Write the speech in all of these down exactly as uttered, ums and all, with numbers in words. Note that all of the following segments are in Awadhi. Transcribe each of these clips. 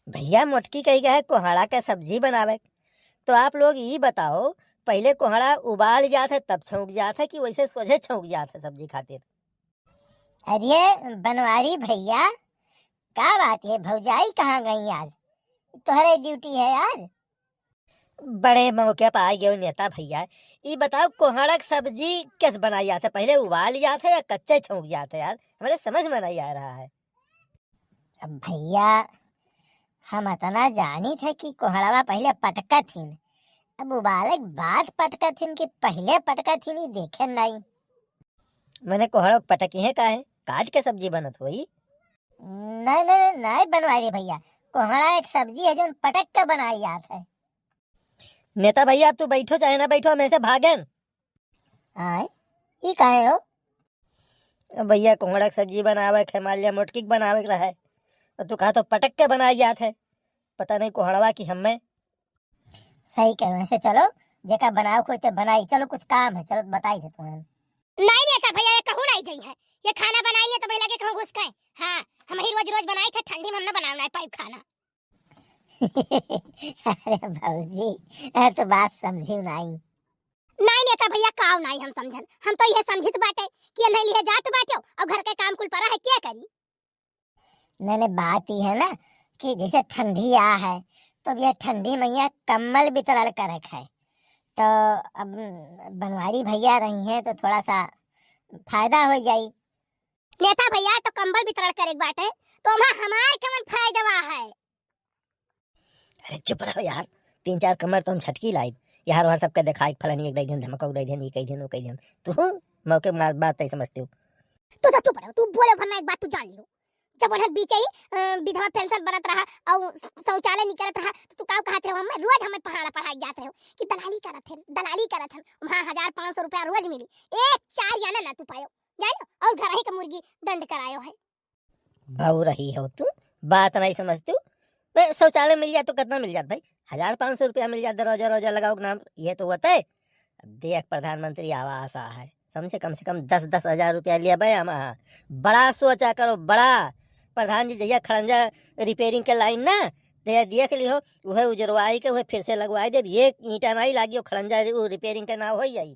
भइया, मोटकी कही गए कोहड़ा के सब्जी बनावे, तो आप लोग ई बताओ, पहिले कोहड़ा उबाल जात है तब छौंक जात है कि वैसे सोझे छौंक जात है सब्जी खातिर? अरे बनवारी भइया, का बात है, भौजाई कहाँ गई आज? तोहरे ड्यूटी है आज? बड़े मौके पर आ गयो नेता भइया, ई बताओ कोहड़ा के सब्जी कैसे बनाई जात है? पहिले उबाल जात है या कच्चे छौंक जात है यार? हमरे समझ में नहीं आ रहा है। अब भइया, हम अतना जानी थे कि कोहड़वा पहिले पटकत हिन, अब उबाले के बाद पटकत हिन कि पहिले पटकत हिन, ई देखे नहीं। मैंने कोहड़ा के पटकी है का है? काट के सब्जी बनत होई। नहीं, नहीं, नहीं बनवारी भइया, कोहड़ा एक सब्जी है जौन पटक के बनाई जात है। नेता भइया, अब तू बैठो चाहे ना बैठो, हम ऐसे भागेन। आय, ई काहे हो? अब भइया, कोहड़ा के सब्जी बनावे के, मान लिया मोटकी के बनावे के रहे, तो तू कहा तो पटक के बनाई जात है, पता नहीं कोहड़वा की हमें। सही कहे, वैसे चलो, जेका बनावे कोई ते बनाई, चलो कुछ काम है, चलो बताई दे तुम्हें। नहीं नेता भइया, ये कहूँ नहीं जाई है, ये खाना बनाई है तो भइया लगे कहूँ घुस गए। हाँ, हम ही रोज रोज बनाई थे, ठंडी में हम ना बनावे नहीं पाई खाना। अरे भौजी, ए तो बात समझी नाई। नाई नेता भइया, काव नाई हम समझन, हम तो यह समझित बाटे कि नहीं लिए जात बाटे और घर के काम कुल परा है, क्या करी? नहीं, नहीं, बात ई है ना कि जैसे ठंडी आ है, तो अब यह ठंडी में यह कम्बल वितरण करे के है, तो अब बनवारी भइया रही हैं तो थोड़ा सा फायदा हो जाई। नेता भइया, तो कम्बल वितरण करे के बाटे, तो वहाँ हमार कवन फायदा है? अरे चुप रहो यार, तीन चार कम्बल तो हम झटकी लाइब, यार वहर सबके देखाई, फलानी एक दे दिन, धमका दे दिन, ये कह दिन, वो कह दिन। तू मौके मार बात नहीं समझते हो। तू तो चुप रहो, तू बोले भरना एक बात तू जान लियो। जब उन्हें बीचे ही, अ, विधवा पेंशन बनत रहा और शौचालय निकलत रहा, तो तू का कहत रहो? हमें रोज हमें पहाड़ा पढ़ाई जात रहो कि दलाली करत है, दलाली करत है। वहाँ हजार पाँच सौ रुपया रोज मिली, एक चार आना ना तू पायो, जानो, और घर ही के मुर्गी दंड करायो है। बहू रही हो तू, बात नहीं समझतू। बे, शौचालय मिल जात तो कितना मिल जात भाई? हजार पाँच सौ रुपया मिल जात, दरवाजा, दरवाजा लगाओ के नाम, ये तो होता है। अब देख, प्रधानमंत्री आवास आ है, कम से कम, से कम दस दस हजार रुपया लिया बे हम, हाँ। बड़ा सोचा करो, बड़ा। प्रधान जी, जहिया खड़ंजा रिपेयरिंग के लाइन ना, तहिया देख लिहो, उहे उजरवाई के, उहे फिर से लगवाई देब। एक ईंटा नहीं लागी, वो खड़ंजा रि-, वो रिपेयरिंग के ना हो जाई।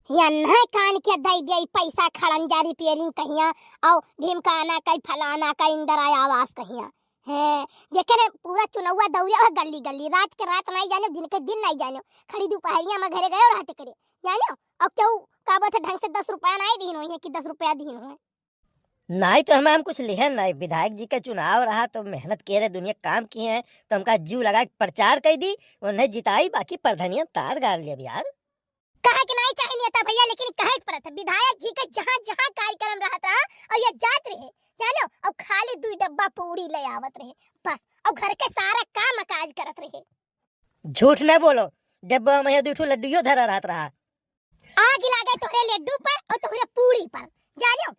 यन्हे कान के दई दिया ई पैसा खड़ंजा रिपेयरिंग कहिया, और ढिमकाना कई फलाना कई इंदिरा आवास कहिया। हैं, देखे ने पूरा चुनौवा दौड़िया है गली गली, रात के रात नहीं जाने, दिन के दिन नहीं जाने, खड़ी दोपहरिया में घरे गए रहते करे, जाने, और क्यों का बात है ढंग से दस रुपया नहीं दीन हुई है कि दस रुपया दीन हुए। नहीं तो हमें हम कुछ लिहे नहीं, विधायक जी का चुनाव रहा तो मेहनत किए रहे, दुनिया काम किए हैं, तो हमका जीव लगा के प्रचार कर दी, उन्हें जिताई, बाकी प्रधानिया तार गाड़ लिया यार। कहे के नहीं चाहे नेता भइया, लेकिन कहे के पड़त है। विधायक जी के जहाँ जहाँ कार्यक्रम रहत रहा और ये जात रहे, जानो, और खाली दुई डब्बा पूरी ले आवत रहे बस, और घर के सारा काम काज करत रहे। झूठ ना बोलो, डब्बा में दू ठो लड्डूयो धरा रहत रहा। आग लागे तोहरे लड्डू पर और तोहरे पूरी पर, जानो।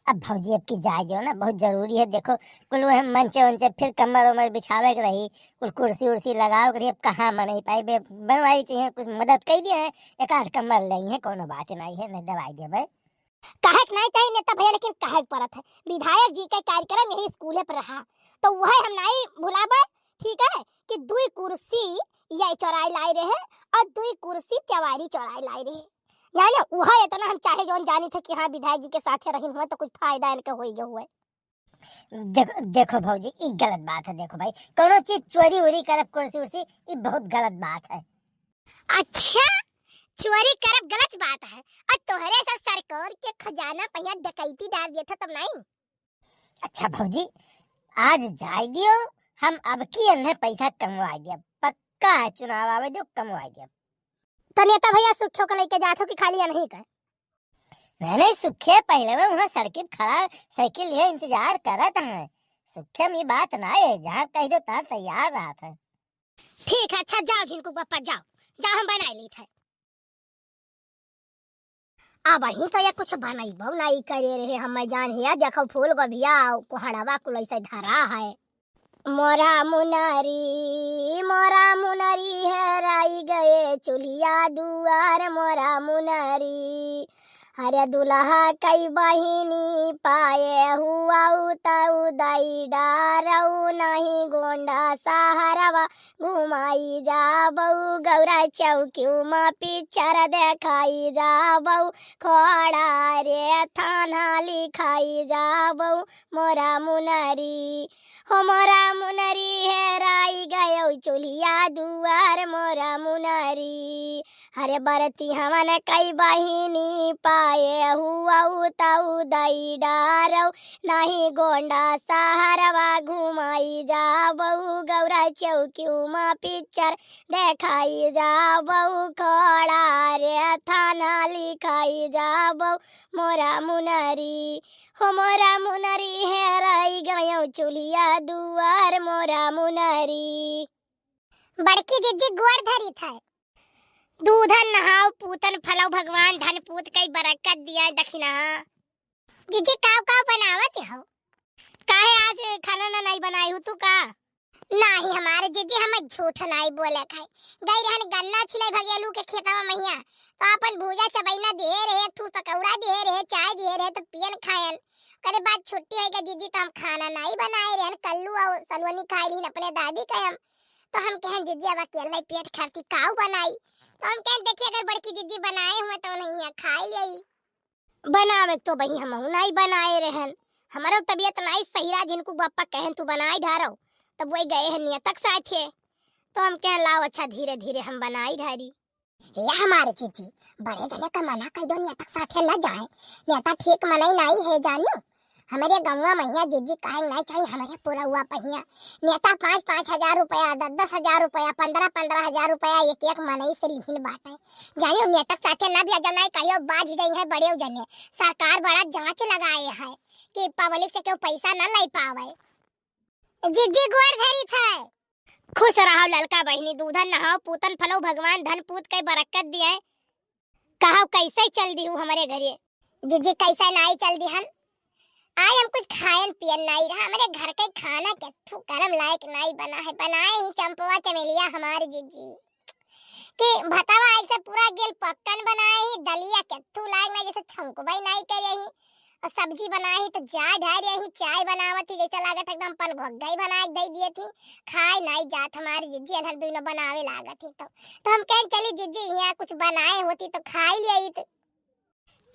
अब भौजी, अब की जाए दियो ना, बहुत जरूरी है। देखो, कुल वह मंचे वंचे, फिर कमर उमर बिछावे के रही, कुल कुर्सी उर्सी लगावे के रही। अब कहाँ मनई पाई बे, बनवाई चाहिए, कुछ मदद कर दिए हैं, एक आध कमर ले है, कोनो बात नहीं है, नहीं दवाई देबे। कहे के नहीं चाहिए नेता भइया, लेकिन कहे के पड़त है, विधायक जी के कार्यक्रम यही स्कूले पर रहा, तो वह हम नहीं भुलाबे। ठीक है कि दुई कुर्सी ये चौराई लाई रहे और दुई कुर्सी तिवारी चौराई लाई रहे, जाने, वह इतना हम चाहे जौन जानी थे कि हाँ, विधायक जी के साथे रहिन हुए तो कुछ फायदा इनके होई गए हुए। देखो, देखो भौजी, ई गलत बात है। देखो भाई, कोनो चीज चोरी उरी करब, कुर्सी उर्सी, ई बहुत गलत बात है। अच्छा, चोरी करब गलत बात है, और तोहरे से सरकार के खजाना पहिया डकैती डाल दिया था तब नहीं? अच्छा भौजी, आज जाए दियो, हम अब की अन्हे पैसा कमवाए दिया, पक्का है, चुनाव आवे दियो, कमवाए दिया। तो नेता भइया सुखियो के लेके जात हो कि खाली अनही का? नहीं, नहीं, सुखे पहले में वहाँ सड़की पे खड़ा साइकिल लिए इंतजार करत हैं। सुखे में बात ना है, जहाँ कह दो तहाँ तैयार रहत है। ठीक है, अच्छा जाओ झिनकू बप्पा, जाओ, जाओ हम बनाए ली थे। अब ही तो ये कुछ बनैबो नहीं करे रहे हम जान हिया, देखो फूल गोभिया कोहड़वा कुल ऐसे धरा है। मोरा मुनरी, मोरा मुनरी हेराई गए चुलिया दुआर, मोरा मुनरी। हरे दुलहा कई बहिनी पाए हुआउ तउ दई डारउ, नाहीं गोंडा सहरवा घुमाई जाबउ, गौरा चौकिउ मा पिक्चर देखाई जाबउ, खोड़ा रे थाना लिखाई जाबउ, मोरा मुनरी। हो मोरा मुनरी हेराई गयउ चुलिया दुआर मोरा मुनरी। हरे बरती हमन कई बहिनी पाए हुआउ तउ दई डारउ, नाहीं गोंडा सहरवा घुमाई जाबउ, गौरा चौकिउ मा पिक्चर देखाई जाबउ, खोड़ा रे थाना लिखाई जाबउ, मोरा मुनरी। हो मोरा मुनरी हेराई गयउ चुलिया दुआर मोरा मुनरी। बड़की जिज्जी गोड़ धरित है। दूधन नहाओ पूतन फलउ भगवान धन पूत कई बरकत दिया दखिना। जिज्जी काव काव बनावत हो? काहे आज खाना ना नाई बनाई हूँ तू का? नाही हमारे जिज्जी हम झूठ नाई बोले खाए। गई रहन गन्ना छिलाई भगेलू के खेतवा महिया तो अपन भूजा चबैना दिहे रहे, एक ठू पकौड़ा दिहे रहे, चाय दिहे रहे तो पियन खायन। करे बाद छुट्टी होइगा जिज्जी तो हम खाना नाई बनाए रहन, कल्लू और सलवनी खाए रहीन अपने दादी के हम। तो हम कहन जिज्जी अब अकेले पेट खाती काऊ बनाई। तो हम कहन देखिए अगर बड़की जिज्जी बनाए हुए तो उन्हें यहाँ खाए ले। बनावे तो बही हमहू नाई बनाए रहन, हमरो तबियत नाई सही रहा, जिनको बप्पा कहन तू बनाई ढारो, तब वही गए हैं नियतक साथे। तो हम कहन लाओ अच्छा धीरे धीरे हम बनाई ढारी। ए हमारे जीजी, बड़े जने का मना कह दो, नेता के साथे न जाए। नेता ठीक मनई नाई है जानियो। हमरे गौवा महिया जीजी काहे नाई चाहिए, हमरे पुरौवा पहिया। नेता पाँच पाँच हजार रुपया, दस दस हजार रुपया, पन्द्रह पन्द्रह हजार रुपया एक एक मनई से लिहिन बाटे। जानियो नेता के साथे न भेजो, नाई कहियो बाझ जाई है बड़े जने। सरकार बड़ा जांच लगाए है कि पब्लिक से केहू पैसा न ले पावे। जीजी गोड़ धरी थे। खुश रहो ललका बहिनी, दूधन नहाओ, पूतन फलो, भगवान धन पूत के बरकत दिए। कहो कैसे चल दिहू हमरे घरे? जीजी कैसे नाई चल दिहन? आए हम कुछ खायन पियन नाई रहा, हमरे घर के खाना केथू करम लायक नाई बना है, बनाए ही चंपवा चमेलिया हमारे जीजी। कि भतवा ऐसे पूरा गेल पक्कन बनाए ही, दलिया केथू लायक ना, जैसे छौंकबई नाई करे ही। और सब्जी बनाए ही तो जा ढार रही, चाय बनावत ही, जैसे लागत एकदम पन घोग्गई बना के दे दिए थी। खाए नाई जात हमारी जिज्जी, अनहर दुनो बनावे लागत ही तो। तो हम कहें चली जिज्जी यहाँ कुछ बनाए होती तो खाई लिया ही तो।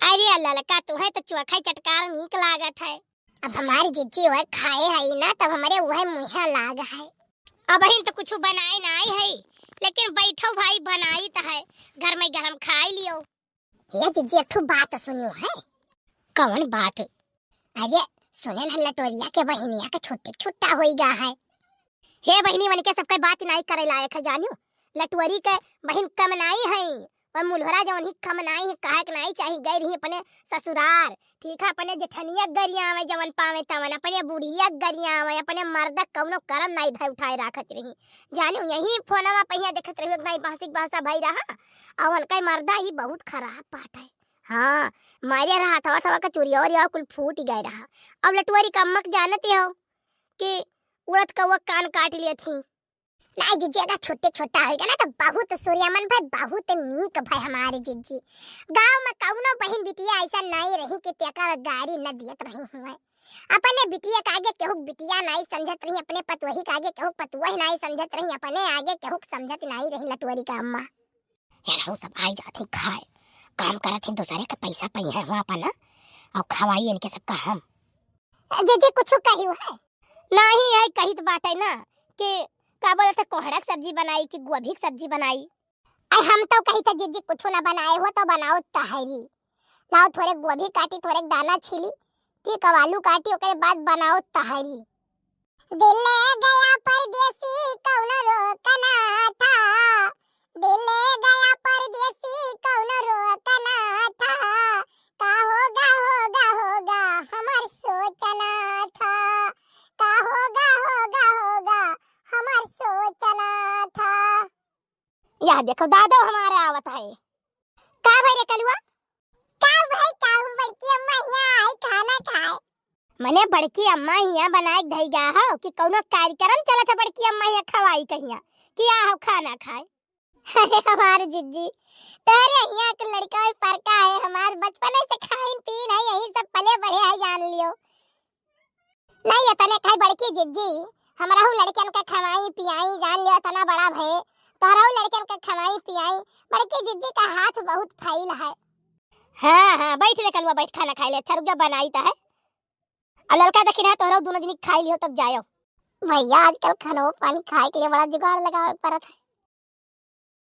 अरे ललका, तुहे तो चोखा चटकार नीक लागत है। अब हमारी जिज्जी वह खाए है ना, तब हमारे वह मुँह लाग है। अब हिन तो कुछ बनाए नाई है, लेकिन बैठो भाई, बनाई तो है, घर में गरम खाई लियो। हे जिज्जी, एक ठो बात सुनियो है। कौन बात? अरे सुने न, लटोरिया के बहिनिया के छुट्टी छुट्टा होई गा है। हे बहिनी, वनिके सबके बात नाई करे लायक है जानियो। लटोरी के बहिन कम नाई है, और मुलहरा जवन ही कम नाई है, कहे के नाई चाही, गई रही अपने ससुरार, ठीक है, अपने जेठनिया गरियावे जवन पावे तवन, अपने बुढ़िया गरियावे, अपने मर्दा कौनो करम नाई धै उठाए राखत रही। जानियो यही फोनवा पहिया देखत रही, एक नाई बासिक बासा भई रहा, और उनका मर्दा ही बहुत खराब बाटे। हाँ, मारे रहा थवा थवा का चुरिया और या कुल फूट गए रहा। अब लटुआरी का अम्मा के जानते हो कि उड़त कौआ कान काट लिए थी। नाई जिज्जी, अगर छुट्टी छुट्टा होइगा ना तो बहुत सूर्यमन भाई, बहुत नीक भाई हमारे जिज्जी। गाँव में कौनो बहिन बिटिया ऐसा नाई रही कि तेका गारी न दियत रही हुए। अपने बिटिया के आगे केहू बिटिया नाई समझत रही, अपने पतोही के आगे केहू पतोह नाई समझत रही, अपने आगे केहू समझत नाई रही लटुआरी का अम्मा। यार, हम सब आई जात ही खाए, काम करत ही, दूसरे के पैसा पई है हुआ अपन, और खवाई इनके सबका हम। जीजी कुछ कही है? नाही, यही कहित बाटे ना कि का बोलत है, कोहड़ा के सब्जी बनाई कि गोभी के सब्जी बनाई? आई हम तो कही था जीजी कुछ ना बनाए हो तो बनाओ तहरी। लाओ थोड़े गोभी काटी, थोड़े दाना छीली, ठीक है, आलू काटी, ओकरे बाद बनाओ तहरी। दिल ले गया परदेसी कौन रोकना था, दिल ले गया परदेसी कौन रोकना था, का होगा, होगा, होगा, हमार सोचना था, का होगा, होगा, होगा, हमार सोचना था। यह देखो दादा हमारे आवत है। का भाई रे कलुआ? का भाई, का हम बड़की अम्मा यहाँ आई खाना खाए? मने बड़की अम्मा यहाँ बनाए के धई गा हो कि कौनो कार्यक्रम चलत है, बड़की अम्मा यहाँ खवाई कहिया कि आ हो खाना खाए। अरे हमार जिज्जी, तोहरे हियाँ के लड़का ही परका है, हमार बचपने से खाइन पीन है, यही सब पले बढ़े है, जान लियो। नहीं, इतने खाई बड़की जिज्जी, हमरहू लड़कन का खवाई पियाई, जान लियो, इतना बड़ा भए, तोहरहू लड़कन का खवाई पियाई। बड़की जिज्जी का हाथ बहुत फैल है। हाँ, हाँ, बैठ रे कलुआ, बैठ, खाना खाए ले। अच्छा, रुक जा, बनाई त है। अब ललका देखी ना, तोहरहू दोनों जनी खाई लियो, तब जायो। भैया, आजकल खानो पानी खाए के लिए बड़ा जुगाड़ लगावे पड़त है।